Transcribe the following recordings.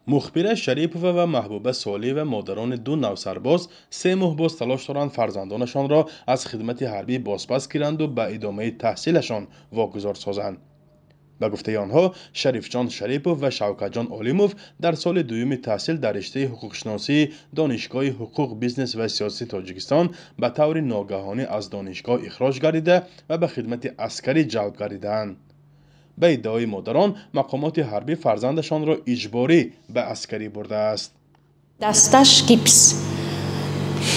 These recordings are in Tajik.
Мухбира Шарипова ва Маҳбуба Солиева, модарони ду навсарбоз, 3 моҳ боз талош доранд фарзандонашонро аз хидмати ҳарбӣ бозпас гиранду ба идомаи таҳсилашон вогузор созанд. Ба гуфтаи онҳо, Шарифҷон Шарипов ва Шавкатҷон Олимов дар соли дуюми таҳсил дар риштаи ҳуқуқшиносии Донишгоҳи ҳуқуқ, бизнес ва сиёсии Тоҷикистон ба таври ногаҳонӣ аз донишгоҳ ихроҷ гардида ва ба хидмати аскарӣ ҷалб гардидаанд. Ба иддаои модарон, мақомоти ҳарбӣ фарзандашонро иҷборӣ ба аскарӣ бурдааст. Дасташ гипс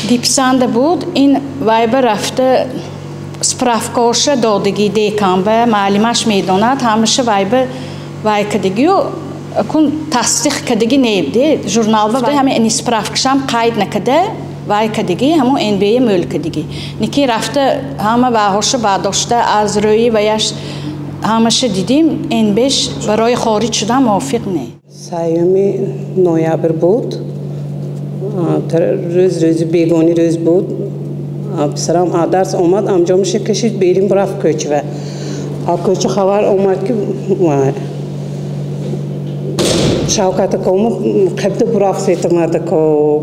гипсанда буд. Ин вайба рафта, справкаоша додагӣ деканба, маълимаш медонад ҳамаша. Вайба вай кадагию кун тасдиқ кадагӣ небде журналба. Ҳами ини справкашам қайд накада вай кадагӣ, ҳамун НБ мӯл кадагӣ ники рафта, ҳама вайҳоша бардошта, аз рӯи ваяш ҳамаша дидим, НБш барои хориҷ шудан мувофиқ не. 3 ноябр буд, рӯз рӯзи бегонӣ рӯз буд. Писарам дарс омад, анҷомаша кашид, берим рафт кӯчава. Кӯча хабар омад, ки Шавкатакому қабда бурафт сетамадако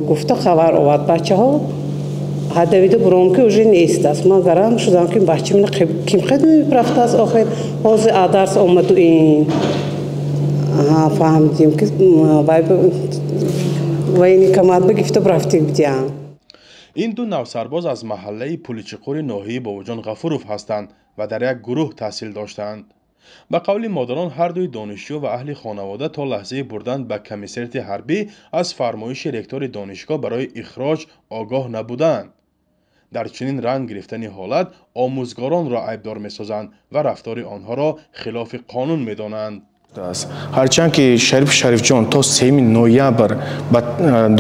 гуфта хабар овард. Бачаҳо ҳадавида буром, ки уже нест аст. Ман гарам шудам, ки бача мина ким хидми рафтааст. Охир ҳозир дарс омаду ин фаҳмидим, ки военкомат ба гифта рафтик будиям. Ин ду навсарбоз аз маҳаллаи Пуличиқури ноҳияи Бобоҷон Ғафуров ҳастанд ва дар як гурӯҳ таҳсил доштаанд. Ба қавли модарон, ҳардуи донишҷӯ ва аҳли хонавода то лаҳзаи бурдан ба комиссариати ҳарбӣ аз фармоиши ректори донишгоҳ барои ихроҷ огоҳ набуданд. Дар чунин ранг гирифтани ҳолат омӯзгоронро айбдор месозанд ва рафтори онҳоро хилофи қонун медонанд. Ҳарчанд ки Шариф Шарифҷон то 3 ноябр ба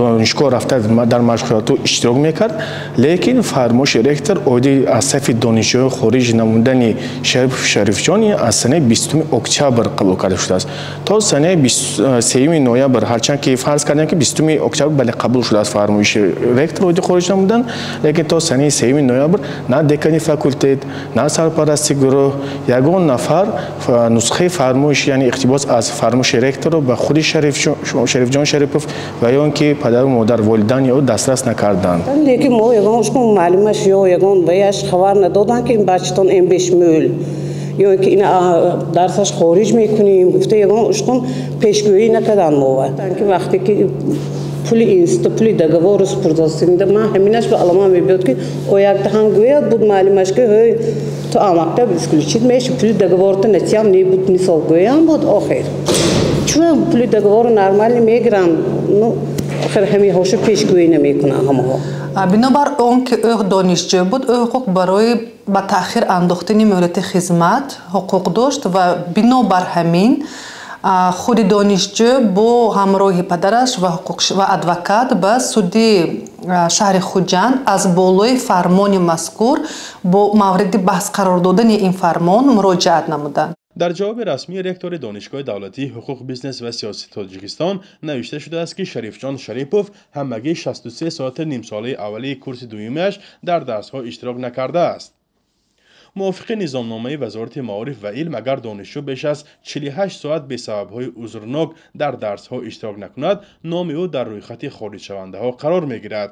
донишгоҳ рафта, дар машғулиятҳо иштирок мекард, лекин фармоиши ректор оиди аз сафи донишҷӯён хориҷ намудани Шариф Шарифҷон аз санаи 20 октябр қабул карда шудааст. То санаи 3 ноябр, ҳарчанд ки фарз кардем, ки 20 октябр, бале, қабул шудааст фармоиши ректор оиди хориҷ намудан, лекин то санаи 3 ноябр на декани факултет, на сарпарасти гурӯҳ, ягон нафар нусхаи фармоиш, яъне иқтибос аз фармоиши ректорро ба худи Шарифҷон Шарипов ва ё он ки падару модар, волидайни ӯ дастрас накарданд. Лекин мо ягон муаллимаш ё ягон ваяш хабар надоданд, ки ин бачатон НБш мӯл ё ки ин дарсаш хориҷ мекунем гуфта, ягон ушкун пешгӯӣ накарданд мова. Ки вақте ки пули институт, пули договору спурдастинда, ман ҳаминаш ба алама мебиёд, ки оякдаҳан гӯяд буд муаллимаш, ки ҳой, ту амакта исключить меши, пули договорта натиям не буд, мисол гӯям буд. Охир чун пули договору нормально мегиранд, ну охир ҳамиҳоша пешгӯӣ намекунанд ҳамаҳо. Бинобар он ки ӯ донишҷӯ буд, ӯ ҳуқуқ барои ба таъхир андохтани муҳлати хизмат ҳуқуқ дошт ва бинобар ҳамин худи донишҷӯ бо ҳамроҳи падараш ва адвокат ба суди шаҳри Хуҷанд аз болои фармони мазкур бо мавриди баҳс қарор додани ин фармон муроҷиат намуданд. Дар ҷавоби расмии ректори Донишгоҳи давлатии ҳуқуқ, бизнес ва сиёсии Тоҷикистон навишта шудааст, ки Шарифҷон Шарипов ҳамагӣ 63 соати нимсолаи аввалии курси дуюмиаш дар дарсҳо иштирок накардааст. Мувофиқи низомномаи Вазорати маориф ва илм, агар донишҷӯ беш аз 48 соат бесабабҳои узрнок дар дарсҳо иштирок накунад, номи ӯ дар рӯйхати хориҷшавандаҳо қарор мегирад.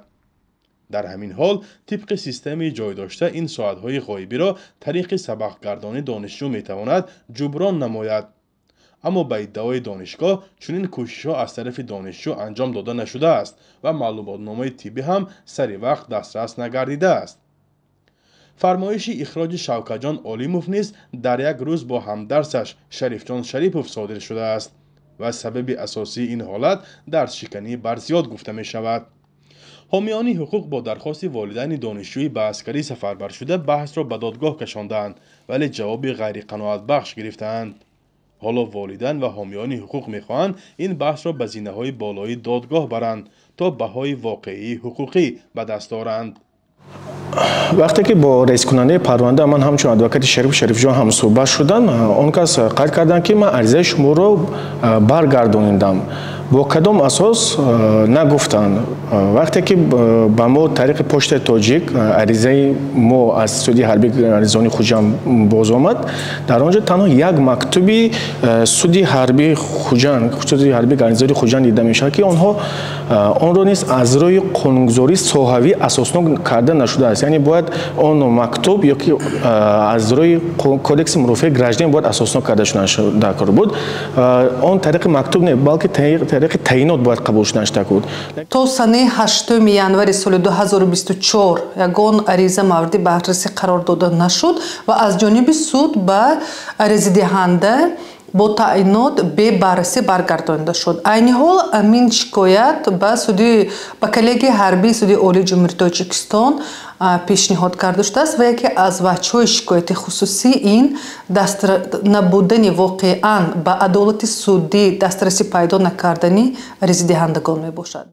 Дар ҳамин ҳол, тибқи системаи ҷойдошта, ин соатҳои ғоибиро тариқи сабақгардонӣ донишҷӯ метавонад ҷуброн намояд. Аммо ба иддаои донишгоҳ, чунин кӯшишҳо аз тарафи донишҷӯ анҷом дода нашудааст ва маълумотномаи тиббӣ ҳам сари вақт дастрас нагардидааст. Фармоиши ихроҷи Шавкатҷон Олимов низ дар як рӯз бо ҳамдарсаш Шарифҷон Шарипов содир шудааст ва сабаби асосии ин ҳолат дарсшиканӣ барзиёд гуфта мешавад. Ҳомиёни ҳуқуқ бо дархости волидайни донишҷӯи ба аскарӣ сафарбаршуда баҳсро ба додгоҳ кашондаанд, вале ҷавоби ғайриқаноатбахш гирифтаанд. Ҳоло волидайн ва ҳомиёни ҳуқуқ мехоҳанд ин баҳсро ба зинаҳои болоии додгоҳ баранд, то баҳои воқеии ҳуқуқӣ ба даст оранд. Вақте ки бо раискунандаи парванда ман ҳамчун адвокати Шариф Шарифҷон ҳамсӯҳбат шудам, он кас қайд карданд, ки ман аризаи шуморо баргардонидам. Бо кадом асос нагуфтанд. Вақте ки ба мо тариқи Почтаи Тоҷик аризаи мо аз суди ҳарбии гарнизони Хуҷанд боз омад, дар он ҷо танҳо як мактуби суди ҳарбии Хуҷанд, суди ҳарбии гарнизони Хуҷанд дида мешавад, ки онҳо онро низ аз рӯи қонунгузории соҳавӣ асоснок карда нашудааст. Яъне бояд он мактуб ё ки аз рӯи Кодекси мурофиаи граждан бояд асоснок карда шуда буд. Он тариқи мактуб не, балки тариқи таъинот бояд қабул шуданаш буд. То санаи 8 январи соли 2024 ягон ариза мавриди баррасӣ қарор дода нашуд ва аз ҷониби суд ба аризадиҳанда бо таъинот бебаррасӣ баргардонида шуд. Айни ҳол ин шикоят ба суди, ба коллегияи ҳарбии Суди Олии Ҷумҳурии Тоҷикистон пешниҳод карда шудааст ва яке аз ваҷҳҳои шикояти хусусӣ ин набудани воқеан ба адолати судӣ дастрасӣ пайдо накардани аризадиҳандагон мебошад.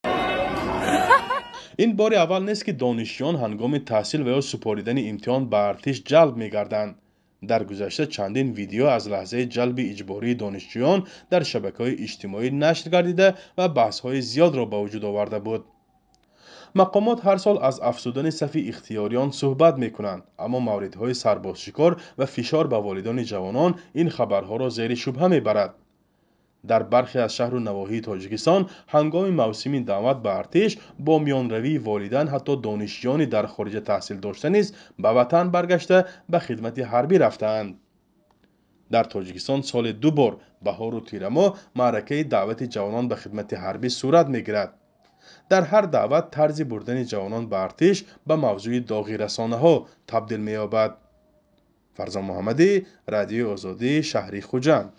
Ин бори аввал нест, ки донишҷӯён ҳангоми таҳсил ва ё супоридани имтиҳон ба артиш ҷалб мегарданд. Дар гузашта чандин видео аз лаҳзаи ҷалби иҷбории донишҷӯён дар шабакаҳои иҷтимоӣ нашр гардида ва баҳсҳои зиёдро ба вуҷуд оварда буд. Мақомот ҳар сол аз афзудани сафи ихтиёриён суҳбат мекунанд, аммо мавридҳои сарбозшикор ва фишор ба волидони ҷавонон ин хабарҳоро зери шубҳа мебарад. Дар бархе аз шаҳру навоҳии Тоҷикистон ҳангоми мавсими даъват ба артиш бо миёнравии волидайн ҳатто донишҷӯёни дар хориҷа таҳсил дошта низ ба ватан баргашта, ба хидмати ҳарбӣ рафтаанд. Дар Тоҷикистон соли ду бор, баҳору тирамоҳ, маъракаи даъвати ҷавонон ба хидмати ҳарбӣ сурат мегирад. Дар ҳар даъват тарзи бурдани ҷавонон ба артиш ба мавзӯи доғи расонаҳо табдил меёбад. Фарзон Муҳаммадӣ, Радиои Озодӣ, шаҳри Хуҷанд.